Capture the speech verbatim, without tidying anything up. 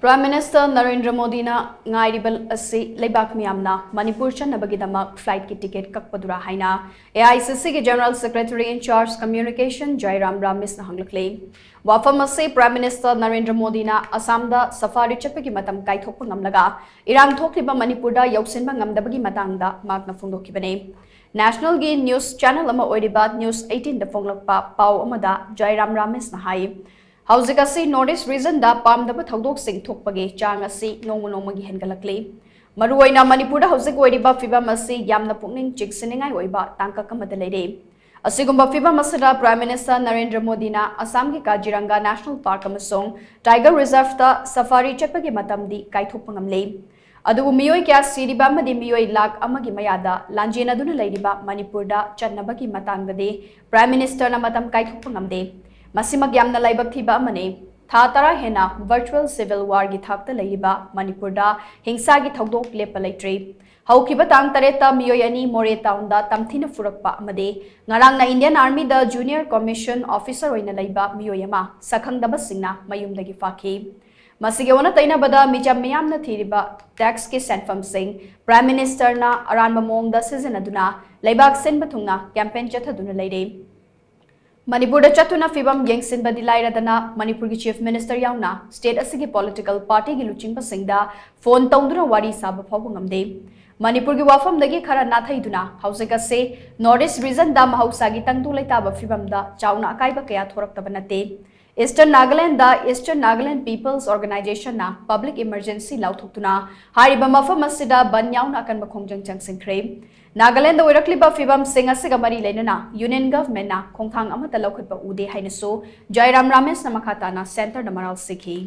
Prime Minister Narendra ꯃꯣꯗꯤꯅ ꯉꯥꯏꯔꯤꯕ ꯑꯁꯤ ꯂꯩꯕꯥꯛ ꯃꯤꯌꯥꯝꯅ ꯃꯅꯤꯄꯨꯔ ꯆꯠꯅꯕꯒꯤꯗꯃꯛ flightꯀꯤ ticket ꯀꯛꯄꯗꯨꯔꯥ ꯍꯥꯏꯅ AICCꯒꯤ General Secretary in Charge Communication ꯖꯥꯏꯔꯥꯝ ꯔꯥꯃꯦꯁꯅ ꯍꯪꯂꯛꯂꯤ꯫ ꯋꯥꯐꯝ ꯑꯁꯤ Prime Minister ꯅꯔꯦꯟꯗ꯭ꯔ ꯃꯣꯗꯤꯅ ꯑꯁꯥꯝꯗ safari ꯆꯠꯄꯒꯤ ꯃꯇꯝ ꯀꯥꯏꯊꯣꯛꯄ ꯉꯝꯂꯒ ꯏꯔꯥꯡ ꯊꯣꯛꯂꯤꯕ ꯃꯅꯤꯄꯨꯔꯗ ꯌꯧꯁꯤꯟꯕ ꯉꯝꯗꯕꯒꯤ ꯃꯇꯥꯡꯗ ꯃꯍꯥꯛꯅ ꯐꯣꯡꯗꯣꯛꯈꯤꯕꯅꯤ꯫ Nationalꯒꯤ news channel ꯑꯃ ꯑꯣꯏꯔꯤꯕ News eighteenꯗ ꯐꯣꯡꯂꯛꯄ ꯄꯥꯎ ꯑꯃꯗ ꯖꯥꯏꯔꯥꯝ ꯔꯥꯃꯦꯁꯅ ꯍꯥꯏ, ꯍꯧꯖꯤꯛ ꯑꯁꯤ North East regionꯗ ꯄꯥꯝꯗꯕ ꯊꯧꯗꯣꯛꯁꯤꯡ ꯊꯣꯛꯄꯒꯤ ꯆꯥꯡ ꯑꯁꯤ ꯅꯣꯡꯃ ꯅꯣꯡꯃꯒꯤ ꯍꯦꯟꯒꯠꯂꯛꯂꯤ꯫ ꯃꯔꯨꯑꯣꯏꯅ ꯃꯅꯤꯄꯨꯔꯗ ꯍꯧꯖꯤꯛ ꯑꯣꯏꯔꯤꯕ ꯐꯤꯚꯝ ꯑꯁꯤ ꯌꯥꯝꯅ ꯄꯨꯛꯅꯤꯡ ꯆꯤꯡꯁꯤꯟꯅꯤꯡꯉꯥꯏ ꯑꯣꯏꯕ ꯇꯥꯡꯀꯛ ꯑꯃꯗ ꯂꯩꯔꯦ꯫ ꯑꯁꯤꯒꯨꯝꯕ ꯐꯤꯚꯝ ꯑꯁꯤꯗ Prime Minister ꯅꯔꯦꯟꯗ꯭ꯔ ꯃꯣꯗꯤꯅ ꯑꯁꯥꯝꯒꯤ ꯀꯥꯖꯤꯔꯪꯒꯥ National Park ꯑꯃꯁꯨꯡ Tiger Reserveꯇ safari ꯆꯠꯄꯒꯤ ꯃꯇꯝꯗꯤ ꯀꯥꯏꯊꯣꯛꯄ ꯉꯝꯂꯦ꯫ ꯑꯗꯨꯕꯨ ꯃꯤꯑꯣꯏ ꯀꯌꯥ ꯁꯤꯔꯤꯕ ꯑꯃꯗꯤ ꯃꯤꯑꯣꯏ ꯂꯥꯈ ꯑꯃꯒꯤ ꯃꯌꯥꯗ ꯂꯥꯟꯖꯦꯟꯅꯗꯨꯅ ꯂꯩꯔꯤꯕ ꯃꯅꯤꯄꯨꯔꯗ ꯆꯠꯅꯕꯒꯤ ꯃꯇꯥꯡꯗꯗꯤ Prime Ministerꯅ ꯃꯇꯝ ꯀꯥꯏꯊꯣꯛꯄ ꯉꯝꯗꯦ꯫ ꯃꯁꯤꯃꯛ ꯌꯥꯝꯅ ꯂꯥꯏꯕꯛ ꯊꯤꯕ ꯑꯃꯅꯤ꯫ ꯊꯥ ꯇꯔꯥ ꯍꯦꯟꯅ virtual civil warꯒꯤ ꯊꯥꯛꯇ ꯂꯩꯔꯤꯕ ꯃꯅꯤꯄꯨꯔꯗ ꯍꯤꯡꯁꯥꯒꯤ ꯊꯧꯗꯣꯛ ꯂꯦꯞꯄ ꯂꯩꯇ꯭ꯔꯤ꯫ ꯍꯧꯈꯤꯕ ꯇꯥꯡ ꯇꯔꯦꯠꯇ ꯃꯤꯑꯣꯏ ꯑꯅꯤ ꯃꯣꯔꯦ townꯗ ꯇꯝꯊꯤꯅ ꯐꯨꯔꯛꯄ ꯑꯃꯗꯤ ꯉꯔꯥꯡꯅ Indian Armyꯗ Junior Commission Officer ꯑꯣꯏꯅ ꯂꯩꯕ ꯃꯤꯑꯣꯏ ꯑꯃ ꯁꯛꯈꯪꯗꯕꯁꯤꯡꯅ ꯃꯌꯨꯝꯗꯒꯤ ꯐꯥꯈꯤ꯫ ꯃꯁꯤꯒꯤ ꯑꯣꯟꯅ ꯇꯩꯅꯕꯗ ꯃꯤꯆꯝ ꯃꯤꯌꯥꯝꯅ ꯊꯤꯔꯤꯕ taxꯀꯤ ꯁꯦꯟꯐꯝꯁꯤꯡ Prime Ministerꯅ ꯑꯔꯥꯟꯕ ꯃꯑꯣꯡꯗ ꯁꯤꯖꯤꯟꯅꯗꯨꯅ ꯂꯩꯕꯥꯛ ꯁꯤꯟꯕ ꯊꯨꯡꯅ campaign ꯆꯠꯊꯗꯨꯅ ꯂꯩꯔꯦ꯫ ꯃꯅꯤꯄꯨꯔꯗ ꯆꯠꯇꯨꯅ ꯐꯤꯚꯝ ꯌꯦꯡꯁꯤꯟꯕꯗꯤ ꯂꯥꯏꯔꯗꯅ ꯃꯅꯤꯄꯨꯔꯒꯤ Chief Minister ꯌꯥꯎꯅ state ꯑꯁꯤꯒꯤ political partyꯒꯤ ꯂꯨꯆꯤꯡꯕꯁꯤꯡꯗ phone ꯇꯧꯗꯨꯅ ꯋꯥꯔꯤ ꯁꯥꯕ ꯐꯥꯎꯕ ꯉꯝꯗꯦ꯫ ꯃꯅꯤꯄꯨꯔꯒꯤ ꯋꯥꯐꯝꯗꯒꯤ ꯈꯔ ꯅꯥꯊꯩꯗꯨꯅ ꯍꯧꯖꯤꯛ ꯑꯁꯤ North East regionꯗ ꯃꯍꯧꯁꯥꯒꯤ ꯇꯪꯗꯨ ꯂꯩꯇꯥꯕ ꯐꯤꯚꯝꯗ ꯆꯥꯎꯅ ꯑꯀꯥꯏꯕ ꯀꯌꯥ ꯊꯣꯔꯛꯇꯕ ꯅꯠꯇꯦ꯫ Eastern Nagalandꯗ Eastern Nagaland People's Organizationꯅ public emergency ꯂꯥꯎꯊꯣꯛꯇꯨꯅ ꯍꯥꯏꯔꯤꯕ ꯃꯐꯝ ꯑꯁꯤꯗ ꯕꯟ ꯌꯥꯎꯅ ꯑꯀꯟꯕ ꯈꯣꯡꯖꯪ ꯆꯪꯁꯤꯟꯈ꯭ꯔꯦ꯫ ꯅꯥꯒꯥꯂꯦꯟꯗ ꯑꯣꯏꯔꯛꯂꯤꯕ ꯐꯤꯚꯝꯁꯤꯡ ꯑꯁꯤꯒ ꯃꯔꯤ ꯂꯩꯅꯅ Union Governmentꯅ ꯈꯣꯡꯊꯥꯡ ꯑꯃꯠꯇ ꯂꯧꯈꯠꯄ ꯎꯗꯦ ꯍꯥꯏꯅꯁꯨ ꯖꯥꯏꯔꯥꯝ ꯔꯥꯃꯦꯁꯅ ꯃꯈꯥ ꯇꯥꯅ Centreꯗ ꯃꯔꯥꯜ ꯁꯤꯈꯤ꯫